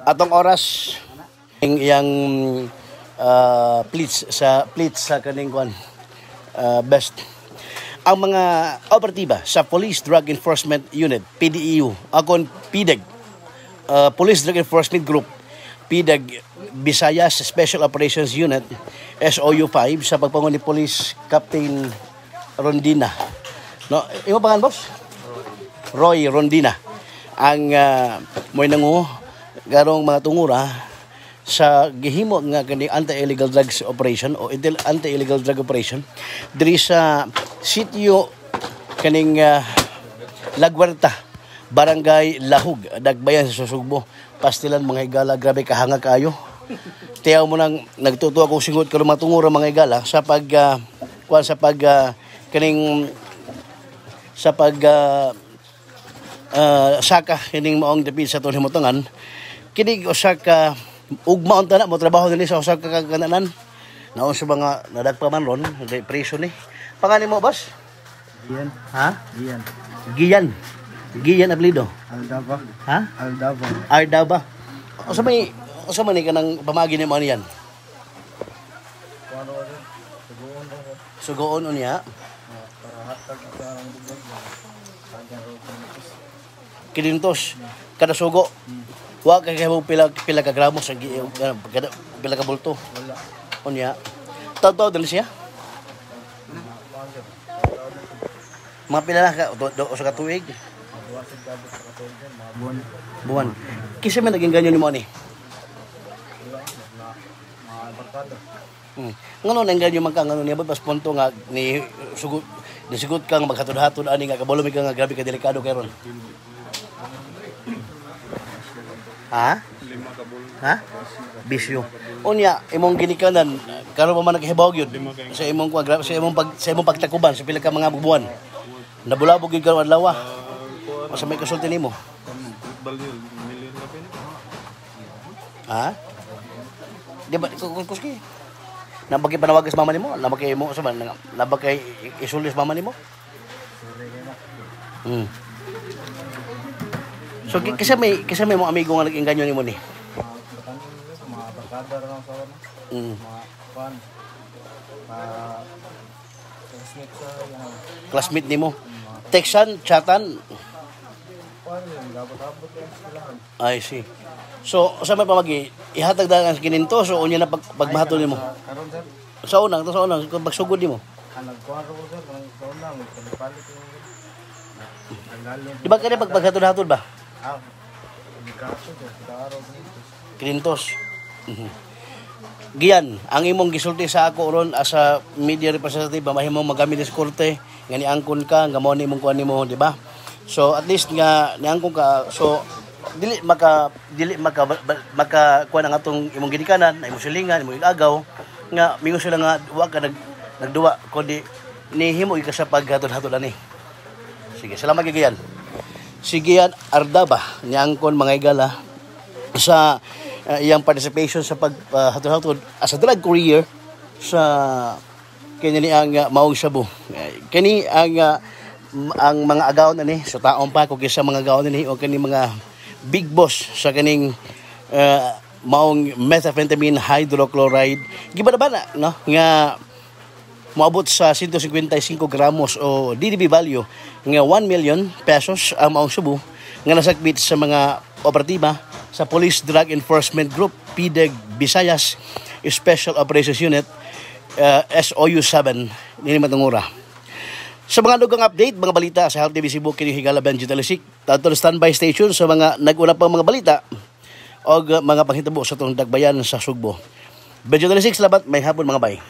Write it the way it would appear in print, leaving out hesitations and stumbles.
Atong oras ing iyang pleats sa kaning kwan best ang mga operatiba sa Police Drug Enforcement Unit, PDEU, akon PDEG, Police Drug Enforcement Group, PDEG Visayas Special Operations Unit, SOU 5, sa pagpangulo ni Police Captain Rondina. No, imo pangalan, boss? Roy Rondina. Ang mo'y nangu garong mga tungura sa gihimo nga kani anti-illegal drugs operation o anti-illegal drug operation diri sa sitio kaning Lagwerta, Barangay Lahug, Dagbayan sa Sugbo. Pastilan, mga higala, grabe kahanga kayo. Tiyaw mo nang nagtutuwa kong singot karon, mga tungura, mga higala, sa pag kuan sa pag kaning sa pag saka kining maong dapit sa atong himutangan. Kini usa ka ugma unta na mo trabaho dinhi sa usa ka kananan naon sa mga nadagpa man ron di preso ni. Pangalan mo, boss? Gian. Ha? Gian. Gian. Gian apelyido? Aldaba. Ha? Aldaba. Ardaba. Usa man ni kanang pamagi nimo ani yan? Kuano ko, sir? Suguon ko, sir. Sugoon unya. Para hatag sa ang bugag. Tagan ro ko. 500 kada sugo. Wa kay kay pila pila ka gramo sa kada pila ka bulto? Wala. Unya taw dali siya. Kuan, sir. Mga pila na ka do, usa ka tuig? Duwa sa gabot sa katulad, sir. Mga buwan. Buwan. Kinsa man naging ganyan nimo ani? Wala, sir. Na, mga barkada. Ngano nang ganyan man ka, ngano niya pas punto nga ni sugot ni sugot ka nga maghatod-hatod ani nga kabalo mi ka nga grabe ka delikado kay ron? Ha? Ha? Bisyo. Unya, imong ginikanan karon pa man naghibaw gyud sa imong kuan, grabe sa imong pagtakuban sa pila ka mga buwan. Nabulabog gyud karon adlaw. Unsa may kasulti nimo? Ha? Di ba kuski? Nabagay panawagas mama nimo? Nabagay mo sa man nabagay isulis mama nimo? So kisa may mga amigo nga nag-engganyo nimo ni. Mga batanin nila, sir. Mga barkada ra lang sa ano. Mga kuan. Mga classmate sa yan. Classmate nimo. Texan, chatan, Kuan yun. Gabot-abot yan sila. I see. So sa may pamagi ihatag dagan sa kininto so unya na pag pagmahatol nimo. Karon, sir. Sa unang kung pagsugod nimo. Ah, nagkuhan ko, sir. Kanang sa una, magpalit yung naglalong. Di ba kani pag paghatod-hatod ba? Ah, kaso, sir. Kada araw dito. 500. Giyan, ang imong gisulti sa ako ron as a media representative, mahimong magamit sa korte nga niangkon ka nga mao ni imong kuan nimo, di ba? So at least nga niangkon ka, so dili maka kuan ang atong imong ginikanan, imong silingan, imong agaw nga mingon sila nga wa ka nagduwa kundi nihimo ka sa paghatod-hatod ani. Sige, salamat kay Gian. Si Gian Ardaba niangkon, mga higala, sa iyang participation sa paghatod-hatod as a drug courier sa kini ni ang maong shabu. Kini ang mga agaw na ni so taon pa kung kisa mga agaw na ni o kini mga big boss sa kaning maong methamphetamine hydrochloride. Giba na ba na no nga moabot sa 155 gramos o DDB value nga 1 million pesos ang maong subo nga nasakbit sa mga operatiba sa Police Drug Enforcement Group, PDEG Visayas Special Operations Unit, SOU 7 nini matungura. Sa mga dugang update, mga balita sa Health TV Cebu, kini Higala Benji Talisik. Tanto standby station sa mga nag-una pang mga balita o mga panghitabo sa itong dagbayan sa Sugbo. Benji Talisik, salamat, may hapon, mga bay.